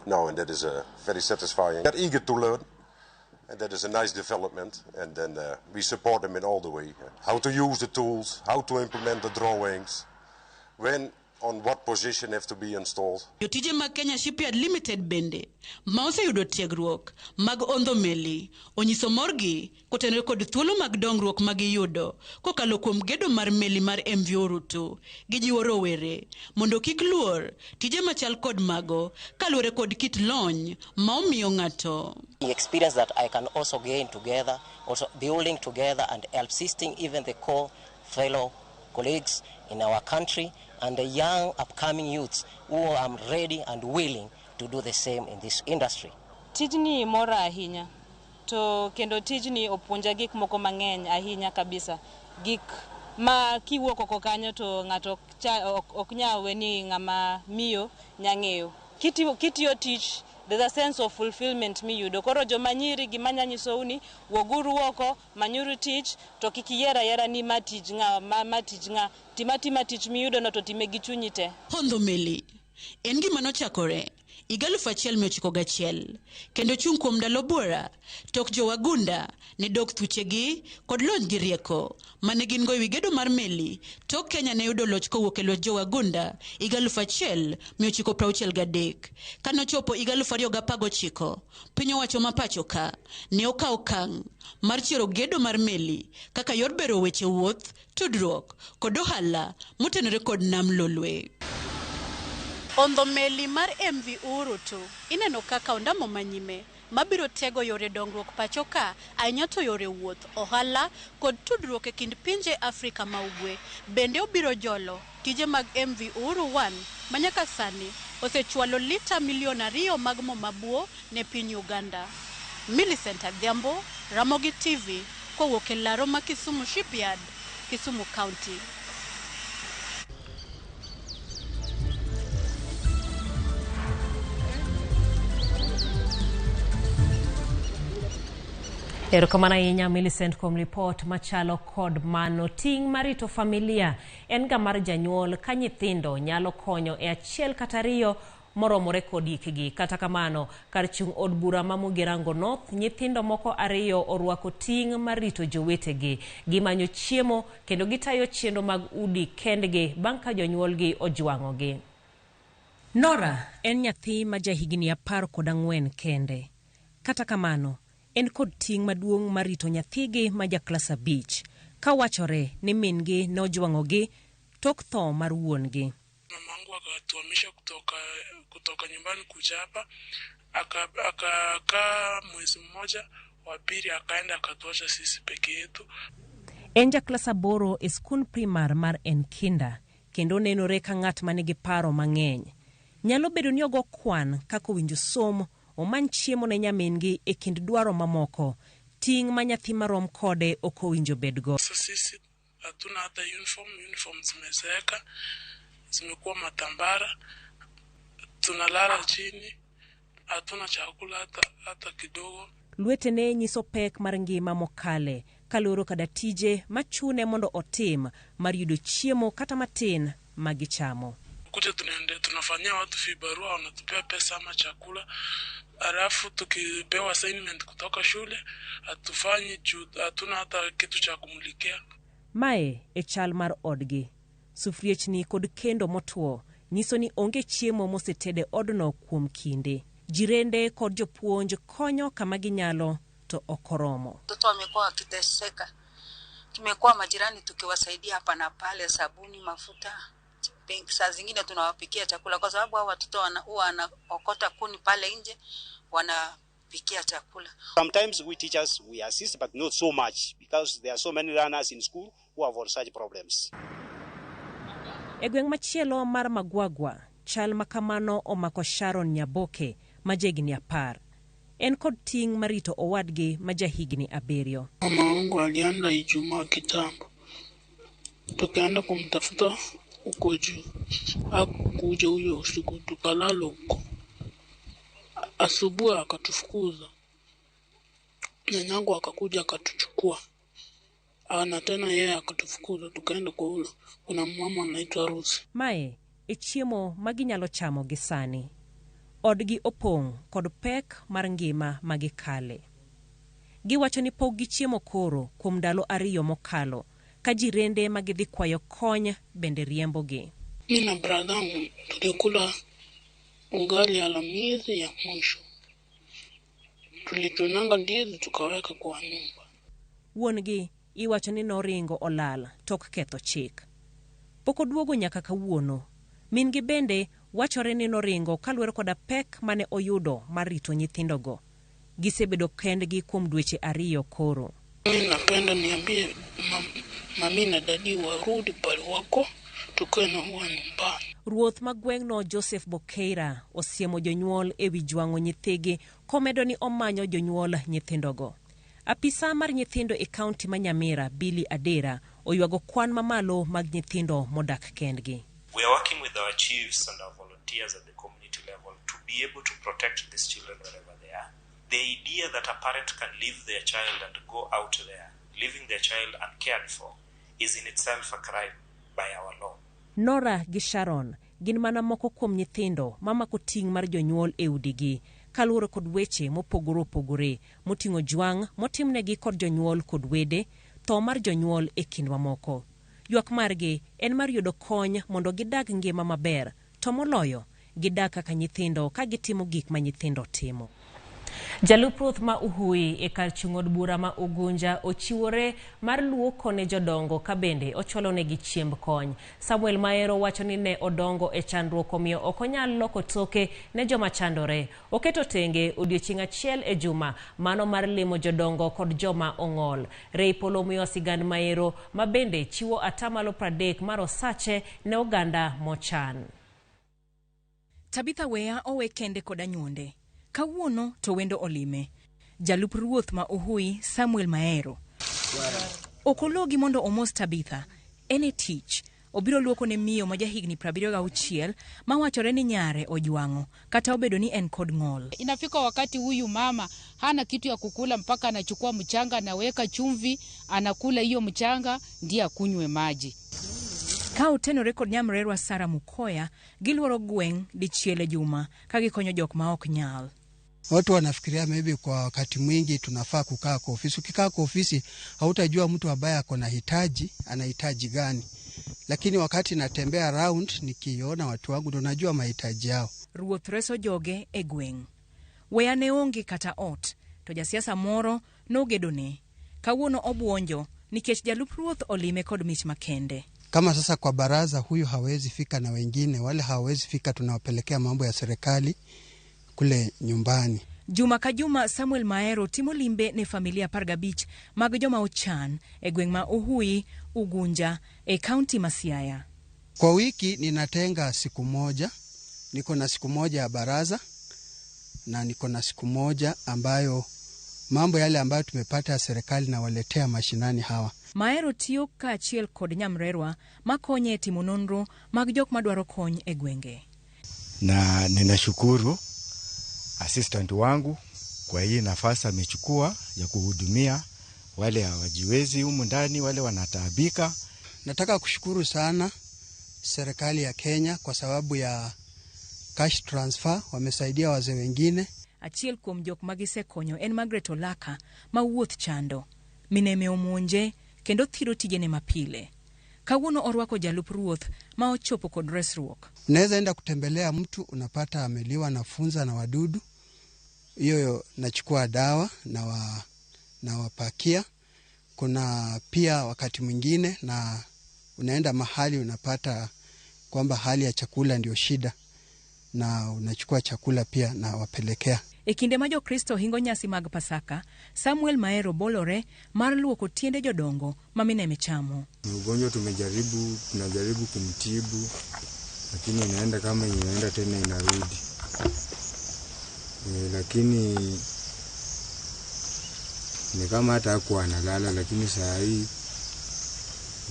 No, and that is very satisfying. They're eager to learn, and that is a nice development. And then we support them in all the way. How to use the tools, how to implement the drawings, when, on what position have to be installed. Jotije mag Kenya Shipyard Limited bende ma oseyudo tiegruok mag ondho meli onyiso morgi kotenore kod thuolo mag dongruok ma giyudo kokalo kuom gedo mar meli mar MV Orutu. Gijiwo rowere mondo kik luor tije machal kod mago kaluwore kod kit lony ma omiyo ng'ato. The experience that I can also gain together, also building together and assisting even the core fellow colleagues in our country and the young upcoming youths who are ready and willing to do the same in this industry. Tijni mora ahinya, to kendo tijni opuonja gik moko mang'eny ahinya kabisa. Gik ma kiwuok oko kanyo to ng'ato ok nyal we ni ng'ama miyo nyang'eyo. Kitiyo tich, there's a sense of fulfillment miyudo. Koro joma nyiri gima nyanyisou ni wuoguru oko, manyuru tich, to kik iyier ayiera ni ma tij ng'a, ma tij ng'a. Tima tima tich miyudo no to time gi chunyi te. Hondho meli en gima nochakore higa 1991 kendo chung' kuom ndalo buora tok jowagunda ne dok thuchegi kod lony gi rieko mane gin go ewi gedo mar meli tok Kenya ne yudo loch kowuok e lwet jowagunda higa 1963. Kanochopo higa 2019, piny owacho ma pacho ka ne okawo okang' mar chiero gedo mar meli kaka yor bero weche wuoth, tudruok kod ohala motenore kod nam Lolwe. Ondho meli mar MV Urutu ineno kaka ondamo manyime mabiro tego yore dongruok pacho ka ahinya to yore wuoth, ohala kod tudruok e kind pinje Afrika ma Ugwe. Bende obiro jolo tije mag MV Uhuru 1 manyaka sani osechwalo lita milion 2 mag mo mabuo ne piny Uganda. Millicent Adhiambo, Ramogi TV, kowuok e laro ma Kisumu Shipyard, Kisumu County. Erokamano ahinya Millicent kuom ripot machalo kod mano. Ting' mar rito familia en ga mar janyuol ka nyithindo nyalo konyo e achiel kata ariyo moromore kod hikgi. Kata kamano, kar chung' od bura ma Mugirango North, nyithindo moko ariyo orwako ting' mar rito jowetegi. Gimanyo chiemo kendo gitayo chenro mag udi kendgi bang' ka jonyuolgi ojwang'ogi. Nora en nyathi ma jahigni 14 kende. Kata kamano, en kod ting' maduong' mar rito nyathigi ma ja klas 5, kawachore ni min-gi nojwang'ogi tok tho mar wuon-gi. Mamangu akatuhamisha kutoka nyumbani kuja hapa, akakaa mwezi mmoja, wa pili akaenda akatuacha sisi peke yetu. En ja klas 8 e skund primar mar Enkinda, kendo nenore ka ng'at manigi paro mang'eny. Nyalo bedo ni ogo kwan kaka owinjo somo, omany chiemo ne nyamin-gi e kind dwaro mamoko. Ting' ma nyathi marom kode ok owinjo bedgo. Sisi hatuna hata uniform zimezeeka, zimekuwa matambara, tunalala chini, hatuna chakula hata kidogo. Lwetene nyiso pek mar ngima mokale, kaluwore koda tije machune mondo otim mar yudo chiemo kata matin magichamo. Kuja tunafanyia watu vibarua, wanatupea pesa ama chakula, alafu tukipewa assignment kutoka shule hatufanyi, hatuna hata kitu cha kumulikia. Mae e chal mar odgi. Sufriechni kod kendo motwo nyiso ni onge chiemo mosetede odno kuom kinde. Jirende kod jopuonj konyo kama ginyalo to ok oromo. Watoto wamekuwa wakiteseka, tumekuwa majirani tukiwasaidia hapa na pale, sabuni, mafuta, saa zingine tunawapikia chakula kwa sababu hao watoto huwa wanaokota kuni pale nje wanapikia chakula. Sometimes we teachers we assist, but not so much because there are so many learners in school who have such problems. E gweng' machielo mar Magwagwa, chal makamano omako Sharon Nyaboke ma jahigni 10. En kod ting' mar rito owadgi ma jahigni 7. Mama wangu alienda Ijumaa kitambo, tukaenda kumtafuta huko juu, hakukuja huyo usiku, tukalala huko. Asubuhi akatufukuza, nyanyangu akakuja akatuchukua, na tena yeye akatufukuza, tukaenda kwa ule kuna mama anaitwa Ruth. Mae e chiemo ma ginyalo chamo gi sani. Odgi opong' kod pek mar ngima ma gikale. Giwacho ni pok gichiemo koro kuom ndalo 2 mokalo, ka jirende ma gidhi kwayo kony bende riembogi. Mimi na bradhangu tulikula ugali Alhamisi ya mwisho. Tulichunanga ndizi tukaweka kwa nyumba. Wuon-gi iwacho ni noringo olal tok ketho chik. Pok oduogo nyaka kawuono. Min-gi bende wachore ni noringo kaluwore koda pek mane oyudo mar rito nyithindogo. Gisebedo kendgi kuom dweche 2 koro. Mimi napenda niambie mami na dadi warudi pale wako tukae na huwa nyumbani. Ruoth ma gweng'no Joseph Bokeira osiemo jonyuol ewi jwang'o nyithigi komedo ni omanyo jonyuol nyithindogo. Apisa mar nyithindo e kaunti ma Nyamira Billy Adera oywago kwan mamalo mag nyithindo modak kendgi. We are working with our chiefs and our volunteers at the community level to be able to protect these children wherever they are. The idea that a parent can leave their child and go out there, leaving their child uncared for, is in itself a crime by our law. Nora gi Sharon gin mana moko kuom nyithindo mamako ting' mar jonyuol e udigi kaluwore kod weche mopogore opogore moting'o jwang' motimnegi kod jonyuol kod wede, tho mar jonyuol e kind mamoko. Ywak margi en mar yudo kony mondo gidag ngima maber, to moloyo gidag kaka nyithindo ka gitimo gik ma nyithindo timo. Jalup ruoth ma Uhui e kar chung' od bura ma Ugunja ochiwore mar luoko ne jodongo ka bende ochwalonegi chiemb kony. Samuel Maero wacho ni ne odongo e chandruok omiyo ok onyal loko toke ne joma chandore. Oketo tenge odiochieng' achiel e juma mano mar limo jodongo kod joma ong'ol. Ray Polo miyo sigand Maero ma bende chiwo 30% mar osache ne oganda mochan. Tabitha Weya owe kende kod anyuonde. Kawuono to wendo olime. Jalup ruoth ma Uhui Samuel Maero. Ok ologi mondo omos Tabitha. En e tich. Obiro luoko ne miyo ma jahigni 76 ma wachore ni nyare ojwang'o kata obedo ni en kod ng'ol. Inafika wakati huyu mama hana kitu ya kukula mpaka anachukua mchanga anaweka chumvi anakula hiyo mchanga ndiye akunywe maji. Ka otenore kod nyamrerwa Sara Mukoya, giluoro gweng' dichiel e juma ka gikonyo jok ma ok nyal. Watu wanafikiria maybe kwa wakati mwingi tunafaa kukaa kwa ofisi. Ukikaa kwa ofisi hautajua mtu ambaye ako na hitaji, anahitaji gani. Lakini wakati natembea round nikiona watu wangu ndo najua mahitaji yao. Ruoth reso joge e gweng'. Weya ne onge kata ot, to jasiasa moro nogedone. Kawuono obuonjo nikech jalup ruoth olime kod mich makende. Kama sasa kwa baraza huyu hawezi fika na wengine, wale hawezi fika tunawapelekea mambo ya serikali kule nyumbani. Juma ka juma Samuel Maero timo limbe ne familia 15 mag joma ochan e gweng' ma Uhui, Ugunja e kaunti ma Siaya. Kwa wiki ninatenga siku moja, niko na siku moja ya baraza na niko na siku moja ambayo mambo yale ambayo tumepata ya serikali na waletea mashinani hawa. Maero tiyo kaachiel kod nyamrerwa makonye e timo nonro mag jok madwaro kony e gwenge. Na ninashukuru assistant wangu kwa hii nafasi amechukua ya kuhudumia wale hawajiwezi humu ndani, wale wanataabika. Nataka kushukuru sana serikali ya Kenya kwa sababu ya cash transfer, wamesaidia wazee wengine. Achiel kuom jok magisekonyo en Margaret Olaka ma wuoth chando. Mineme omonje kendo thiro tijene mapile. Kawuono orwako jalup ruoth ma ochopo kod resruok. Unaweza enda kutembelea mtu unapata ameliwa na funza na wadudu. Hiyo nachukua dawa na wapakia. Kuna pia wakati mwingine na unaenda mahali unapata kwamba hali ya chakula ndio shida na unachukua chakula pia na wapelekea. E kinde ma Jokristo hingo nyasi mag Pasaka, Samuel Maero bolore mar luoko tiende jodongo ma mineme chamo. Ni ugonjwa tunajaribu kumtibu, lakini inaenda kama inaenda tena inarudi. Lakini ni kama hata hakuwa analala, lakini saa hii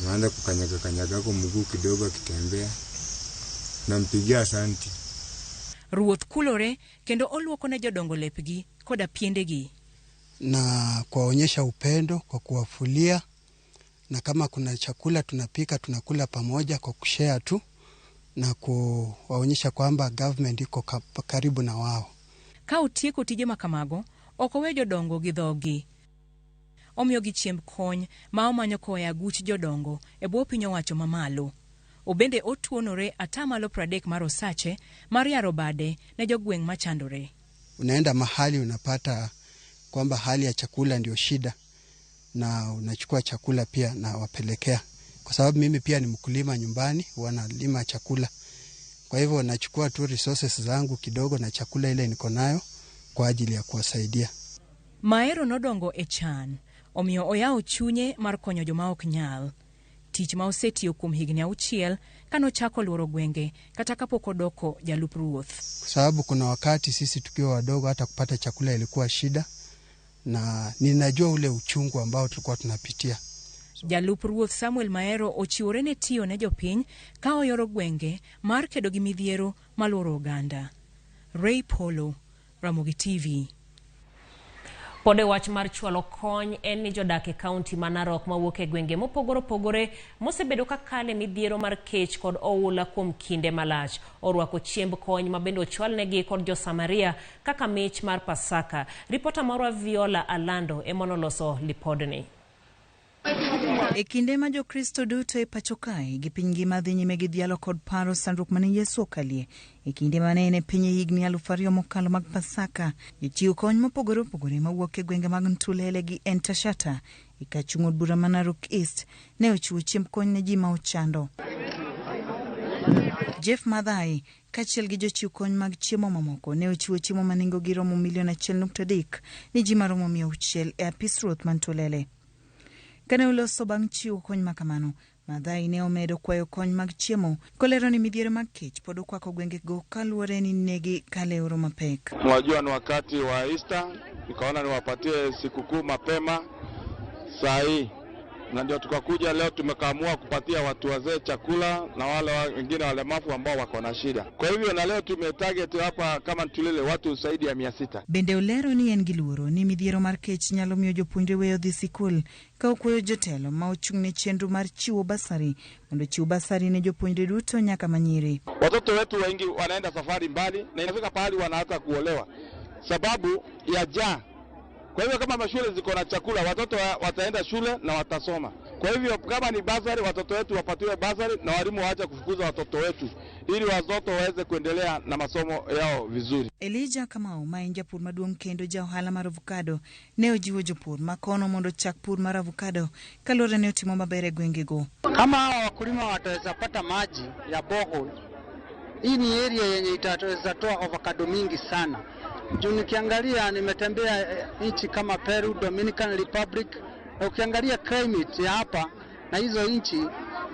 anaanza kukanyaga kanyaga kwa mguu kidogo akitembea. Nampigia asanti. Ruoth kulore kendo oluoko ne jodongo lepgi koda piendegi. Na kuwaonyesha upendo kwa kuwafulia, na kama kuna chakula tunapika tunakula pamoja kwa kushare tu. na kuwaonyesha kwamba government iko karibu na wao. Ka otieko tije ma kamago, ok owe jodongo gi dhogi. Omiyogi chiemb kony ma omanyo koa e aguch jodongo e bwo piny owacho mamalo. Obende otuonore 30% mar osache mar yaro bade ne jogweng' machandore. Unaenda mahali unapata kwamba hali ya chakula ndio shida, na unachukua chakula pia na wapelekea. Kwa sababu mimi pia ni mkulima nyumbani, wanalima chakula. Kwa hivyo nachukua tu resources zangu kidogo na chakula ile niko nayo kwa ajili ya kuwasaidia. Maero nodongo e chan, omiyo oyawo chunye mar konyo joma ok nyal. Tich ma osetiyo kuom higni 6 kanochako luoro gwenge kata kapok odoko jalup ruoth. Kwa sababu kuna wakati sisi tukiwa wadogo hata kupata chakula ilikuwa shida, na ninajua ule uchungu ambao tulikuwa tunapitia. Jalup ruoth Samuel Maero ochiwore ne tiyo ne jopiny ka oyoro gwenge mar kedo gi midhiero maluoro oganda. Ray Polo, Ramogi TV. Pod e wach mar chwalo kony en ni jodak e kaunti ma Narok mawuok e gwenge mopogore opogore mosebedo ka kale midhiero mar kech kod oula kuom kinde malach orwako chiemb kony ma bende ochwalnegi kod jo-Samaria kaka mich mar Pasaka. Ripota marwa Viola Alando ema noloso lipodni. E kinde ma Jokristo duto e pacho kae gi piny ngima dhi nyime gi dhialo kod paro sandruok mane Yesu okalie e kinde mane en e piny e higni 2000 mokalo mag Pasaka, jochiw kony mopogore opogore mawuok e gwenge mag Ntulele gi Entashata e kachung' od bura ma Narok East ne ochiwo chiemb kony ne ji ma ochando. Jeff Madhai kaachiel gi jochiw kony mag chiemo mamoko ne ochiwo chiemo ma nengogi romo milion 1.3 ne ji maromo 600 e apis ruoth ma Ntulele. Kane oloso bang' chiwo kony makamano, Madhai ne omedo kwayo kony mag chiemo kolero ni midhiero mag kech pod okwako gwengego kaluwore ni negi kale oro mapek. Mwajua ni wakati wa Easter, nikaona niwapatie sikukuu mapema saa hii, na ndio tukakuja leo tumekaamua kupatia watu wazee chakula na wale wengine walemavu ambao wako na shida. Kwa hivyo na leo tumetarget hapa kama Ntulele watu zaidi ya 600. Bende olero ni en gi luoro ni midhiero mar kech nyalo miyo jopuonjre weyo dhi sikul ka okwayo jotelo ma ochung' ne chenro mar chiwo basari mondo chiw basari ne jopuonjre duto nyaka manyiri. Watoto wetu wengi wanaenda safari mbali na inafika pahali wanaanza kuolewa sababu ya njaa. Kwa hivyo kama mashule ziko na chakula, watoto wataenda shule na watasoma. Kwa hivyo kama ni basari, watoto wetu wapatiwe basari na walimu waache kufukuza watoto wetu ili watoto waweze kuendelea na masomo yao vizuri. Elijah Kamau ma en japur maduong' kendo ja ohala mar avocado ne ojiwo jopur makono mondo chak pur mar avocado kaluwore ni otimo maber e gwengego. Kama hawa wakulima wataweza pata maji ya borehole, hii ni area yenye itaweza toa avocado mingi sana. Juu nikiangalia nimetembea nchi kama Peru, Dominican Republic, na ukiangalia climate ya hapa na hizo nchi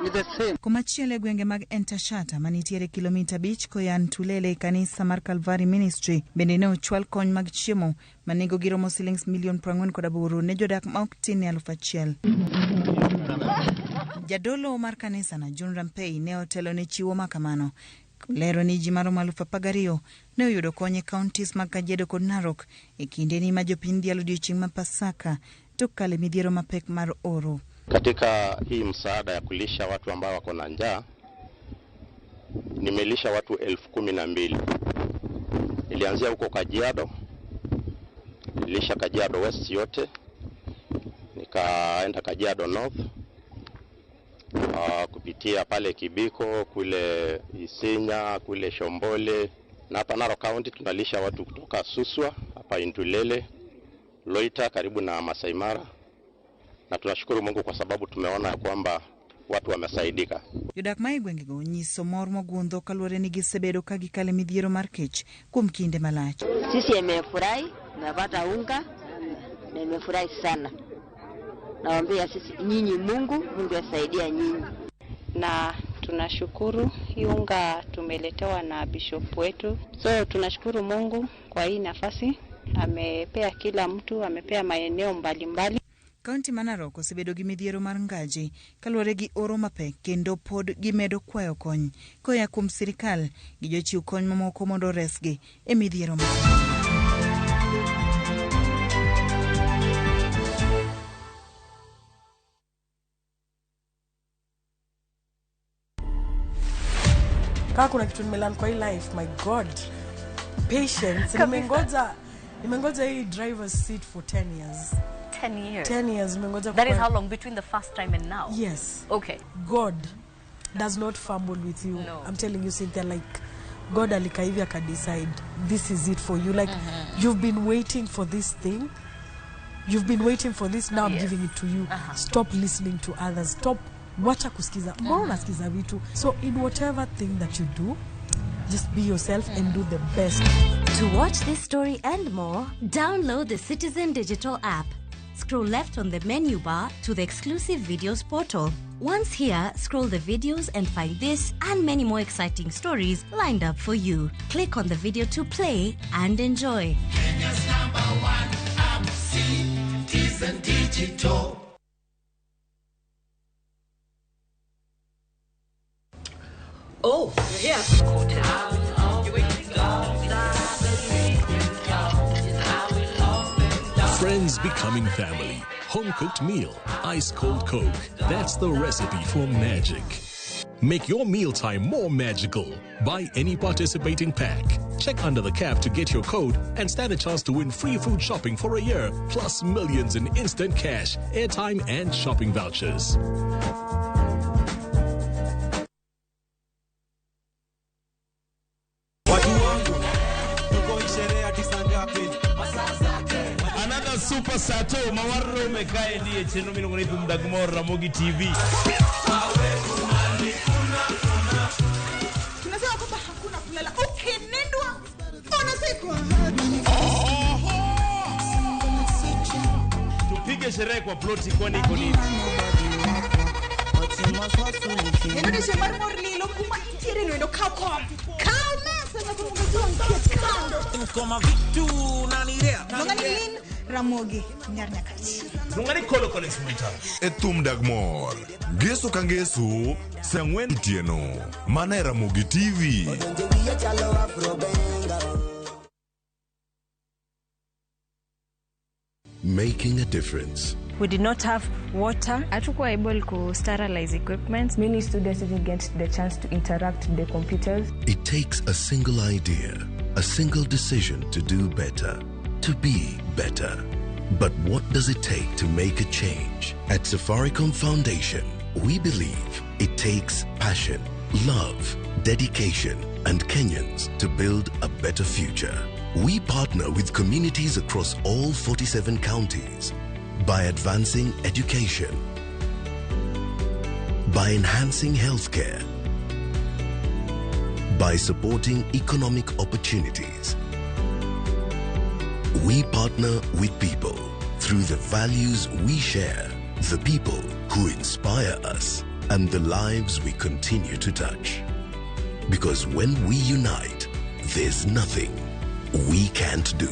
ni the same. Komachielo e gwenge mag Entashata manitiere kilomita 5 koya Ntulele e kanisa mar Calvary Ministry bende ne ochwal kony mag chiemo ma nengogi romo silings milion 48 ne jodak ma ok tin ne 1000. Jadolo mar kanisano John Rampey ne otelo ne chiwo makamano. Lero ni ji maromo 12,000 ne oyudo kony e counties mag Kajiado kod Narok e kindeni ma jopiny dhialo odiechieng' ma Pasaka tok kale midhiero mapek mar oro. Katika hii msaada ya kulisha watu ambao wako na njaa, nimelisha watu 12,000. Nilianzia huko Kajiado, nilisha Kajiado West yote, nikaenda Kajiado North, kupitia pale Kibiko, kule Isinya, kule Shombole, na hapa Narok County tunalisha watu kutoka Suswa, hapa Intulele, Loita karibu na Masai Mara. Na tunashukuru Mungu kwa sababu tumeona kwamba watu wamesaidika. Jodak ma e gwengego nyiso mor mogundho kaluwore ni gisebedo ka gikale midhiero mar kech kuom kinde malach. Sisi imefurahi, nimepata unga na imefurahi sana. Nawaambia sisi nyinyi Mungu, Mungu asaidia nyinyi. Na tunashukuru hii unga tumeletewa na bishop wetu. So tunashukuru Mungu kwa hii nafasi, amepea kila mtu, amepea maeneo mbalimbali. Kaunti ma Narok osebedo gi midhiero mar ngaji kaluwore gi oro mapek kendo pod gimedo kwayo kony koa kuom sirikal gi jochiw kony mamoko mondo oresgi e midhiero ma. Kama kuna kitu nimelearn kwa hii life, my God, patience. Nimengoja hii driver's seat for 10 years. 10 years. 10 years nimengoja. That is how long between the first time and now? Yes. Okay. God does not fumble with you. No. I'm telling you, Cynthia, like God alikaa hivi akadecide this is it for you. Like you've been waiting for this thing. You've been waiting for this. Now I'm giving it to you. Stop listening to others. Stop. Wacha kusikiza. Mbona unasikiza vitu? So in whatever thing that you do, just be yourself and do the best. To watch this story and more, download the Citizen Digital app. Scroll left on the menu bar to the exclusive videos portal. Once here, scroll the videos and find this and many more exciting stories lined up for you. Click on the video to play and enjoy. Kenya's number one app, Citizen Digital. Oh, you're here. Friends becoming family, home-cooked meal, ice-cold Coke. That's the recipe for magic. Make your mealtime more magical. Buy any participating pack. Check under the cap to get your code and stand a chance to win free food shopping for a year, plus millions in instant cash, airtime and shopping vouchers. Another super sato mawarro mekae ndiye chenro miluongo ni Thum Dag Mor Ramogi TV. Tunasema kwamba hakuna kulala. Ukinendwa unazikwa. Tupige sherehe kwa ploti kwani iko nini? Eno mar mor lilo kuma nitiere no kaw kom. Kaw mesa na kumugazua nket kando. Koma vitu nanirea. Longani lin Ramogi nyar nyakach. Longani kolo kolo instrumental. E Thum Dag Mor. Ngeso ka ngeso, saa ang'wen otieno. Mana e Ramogi TV. Making a difference. We did not have water. Hatukuwa able to sterilize equipment. Many students didn't get the chance to interact with the computers. It takes a single idea, a single decision to do better, to be better. But what does it take to make a change? At Safaricom Foundation, we believe it takes passion, love, dedication, and Kenyans to build a better future. We partner with communities across all 47 counties by advancing education, by enhancing healthcare, by supporting economic opportunities. We partner with people through the values we share, the people who inspire us, and the lives we continue to touch. Because when we unite, there's nothing we can't do.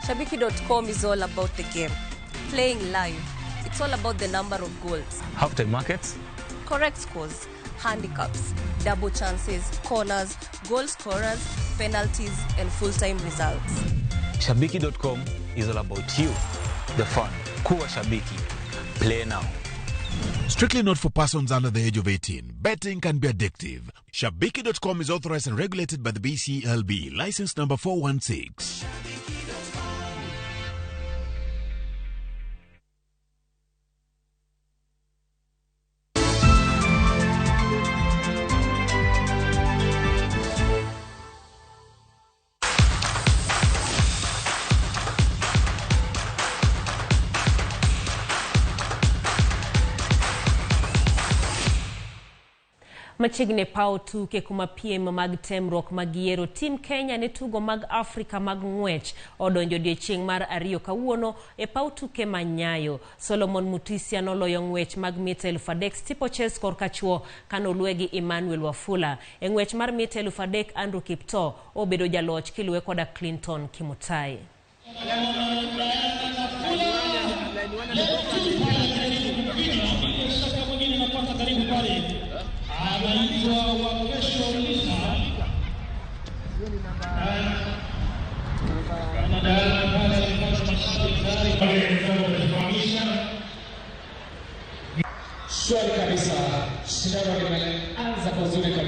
Shabiki.com is all about the game. Playing live. It's all about the number of goals. Halftime markets. Correct scores, handicaps, double chances, corners, goal scorers, penalties, and full-time results. Shabiki.com is all about you, the fun. Kuwa Shabiki. Play now. Strictly not for persons under the age of 18. Betting can be addictive. Shabiki.com is authorized and regulated by the BCLB. License number 416. Machiegni paw tuke kuma piem mag temruok mag yiero Team Kenya ne tugo mag Afrika mag ng'wech odonjo odiechieng' mar ariyo kawuono e paw tuke ma Nyayo. Solomon Mutisia noloyo ng'wech mag mita 3000 steeplechase korka chuo kanoluwe gi Emmanuel Wafula. E ng'wech mar mita 3000 Andrew Kiptoo obedo jaloch kiluwe koda Clinton Kimutai. Shwari kabisa, shindano limeanza kwa uzuri kabisa.